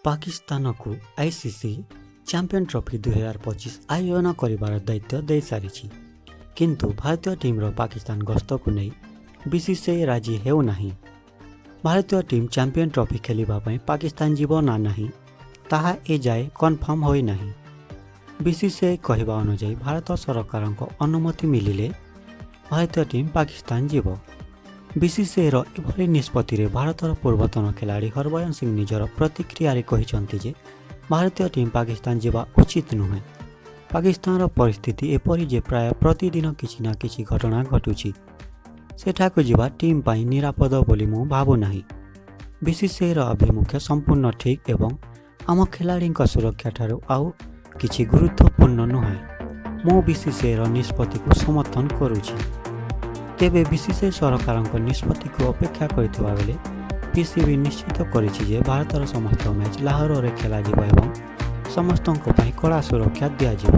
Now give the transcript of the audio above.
ପାକିସ୍ତାନକୁ ICC champion trophy 2025 ଆୟୋଜନ କରିବାର ଦାୟିତ୍ୱ ଦେଇସାରିଛି। କିନ୍ତୁ ଭାରତୀୟ ଟିମ୍ର ପାକିସ୍ତାନ ଗସ୍ତକୁ ନେଇ ବିସିସିଆଇ ରାଜି ହେଉନାହିଁ। ଭାରତୀୟ ଟିମ୍ ଚାମ୍ପିଅନ୍ ଟ୍ରଫି ଖେଳିବା ପାଇଁ ପାକିସ୍ତାନ ଯିବ ନା ନାହିଁ, ତାହା ଏଯାଏ କନଫର୍ମ ହୋଇନାହିଁ। ବିସିସିଆଇ କହିବା ଅନୁଯାୟୀ, ଭାରତ ସରକାରଙ୍କ ଅନୁମତି ମିଳିଲେ ଭାରତୀୟ ଟିମ୍ ପାକିସ୍ତାନ ଯିବ। ବିସିସିଆଇର ଏଭଳି ନିଷ୍ପତ୍ତିରେ ଭାରତର ପୂର୍ବତନ ଖେଳାଳି ହରଭଜନ ସିଂ ନିଜର ପ୍ରତିକ୍ରିୟାରେ କହିଛନ୍ତି ଯେ ଭାରତୀୟ ଟିମ୍ ପାକିସ୍ତାନ ଯିବା ଉଚିତ ନୁହେଁ। ପାକିସ୍ତାନର ପରିସ୍ଥିତି ଏପରି ଯେ ପ୍ରାୟ ପ୍ରତିଦିନ କିଛି ନା କିଛି ଘଟଣା ଘଟୁଛି। ସେଠାକୁ ଯିବା ଟିମ୍ ପାଇଁ ନିରାପଦ ବୋଲି ମୁଁ ଭାବୁନାହିଁ। ବିସିସିଆଇର ଆଭିମୁଖ୍ୟ ସମ୍ପୂର୍ଣ୍ଣ ଠିକ୍ ଏବଂ ଆମ ଖେଳାଳିଙ୍କ ସୁରକ୍ଷାଠାରୁ ଆଉ କିଛି ଗୁରୁତ୍ୱପୂର୍ଣ୍ଣ ନୁହେଁ। ମୁଁ ବିସିସିଆଇର ନିଷ୍ପତ୍ତିକୁ ସମର୍ଥନ କରୁଛି। ତେବେ ବିସିସିଆଇ ସରକାରଙ୍କ ନିଷ୍ପତ୍ତିକୁ ଅପେକ୍ଷା କରିଥିବା ବେଳେ ପିସିବି ନିଶ୍ଚିତ କରିଛି ଯେ ଭାରତର ସମସ୍ତ ମ୍ୟାଚ୍ ଲାହୋରରେ ଖେଳାଯିବ ଏବଂ ସମସ୍ତଙ୍କ ପାଇଁ କଡ଼ା ସୁରକ୍ଷା ଦିଆଯିବ।